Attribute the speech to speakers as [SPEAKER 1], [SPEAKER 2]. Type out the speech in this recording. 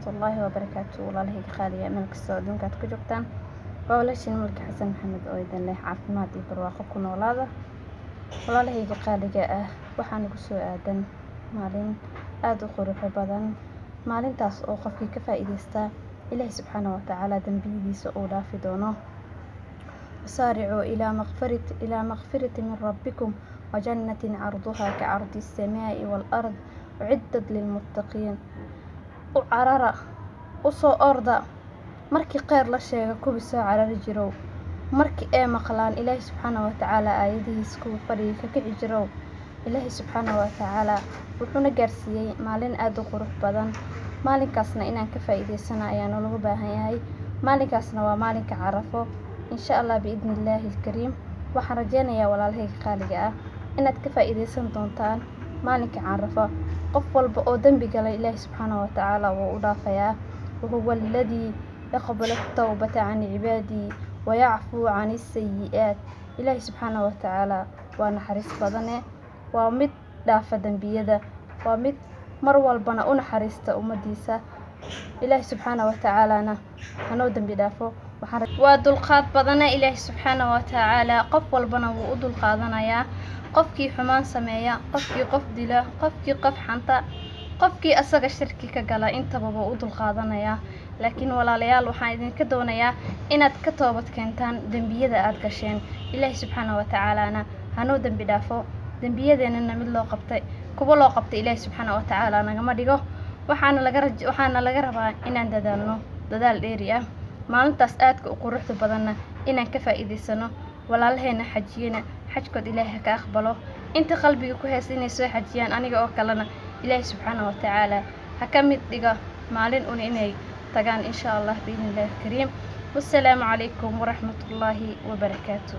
[SPEAKER 1] Waraxmatullaahi wabarakaatu. Walaalahayga qaaliga, meel kastoo adduunka aad ku joogtaan, waa walaashiin Mulki Xasan Maxamed oo idin leh caafimaad iyo barwaaqo ku noolaada. Walaalahayga qaaliga ah, waxaa nagu soo aadan maalin aada u quruxo badan, maalintaas oo qofkii ka faa'iidaystaa Ilaahi subxaana wa tacaala dembiyadiisa uu dhaafi doono. Wasaaricuu ilaa makfirati min rabbikum wajannatin carduhaa ka cardi الsamaa'i waalard uciddat lilmuttaqiin. U carara, u soo orda. Markii kheyr la sheego, kuwii soo carari jirow, markii ay maqlaan Ilaahi subxaana wa tacaala aayadihiisa, kuwa fadhiga ka kici jirow, Ilaahi subxaana wa tacaala wuxuuna gaarsiiyey maalin aada u qurux badan. Maalinkaasna inaan ka faa'iidaysana ayaa nalagu baahan yahay. Maalinkaasna waa maalinka Carafo, insha Allah biidni illaahi alkariim. Waxaan rajeynayaa, walaalahayga qaaliga ah, inaad ka faa'iidaysan doontaan maalinka Carafo. Qof walba oo dembi galay, Ilaahi subxaana wa tacaala wuu u dhaafayaa. Wahuwa aladii yaqbalu atawbata can cibaadihi wayacfuu can asayi-aat. Ilaahi subxaana wa tacaala waa naxariis badane, waa mid dhaafa dembiyada, waa mid mar walbana u naxariista ummadiisa. Ilaahi subxaana wa tacaalana hanoo dembi dhaafo. Waa dulqaad badane Ilaahi subxaana wa tacaala, qof walbana wuu u dulqaadanayaa. Qofkii xumaan sameeya, qofkii qof dila, qofkii qof xanta, qofkii asaga shirki ka gala, intaba wuu u dulqaadanayaa. Laakiin walaalayaal, waxaan idinka doonayaa inaad ka toobad keentaan dembiyada aada gasheen. Ilaahi subxaana wa tacaalana hanoo dembi dhaafo, dembiyadeennana mid loo qabtay, kuwa loo qabtay Ilaahi subxaana wa tacaala nagama dhigo. Waxaana laga rabaa inaan dadaalno dadaal dheeri ah, maalintaas aadka u quruxda badanna inaan ka faa'iidaysano. Walaalaheena xajiyena, xajkood Ilaahi ha ka aqbalo. Inta qalbiga ku haysta inay soo xajiyaan, aniga oo kalena, Ilaahi subxaana wa tacaala ha ka mid dhiga maalin un inay tagaan, insha Allah biidni illahi alkariim. Wassalaamu calaykum waraxmatullaahi wabarakaatu.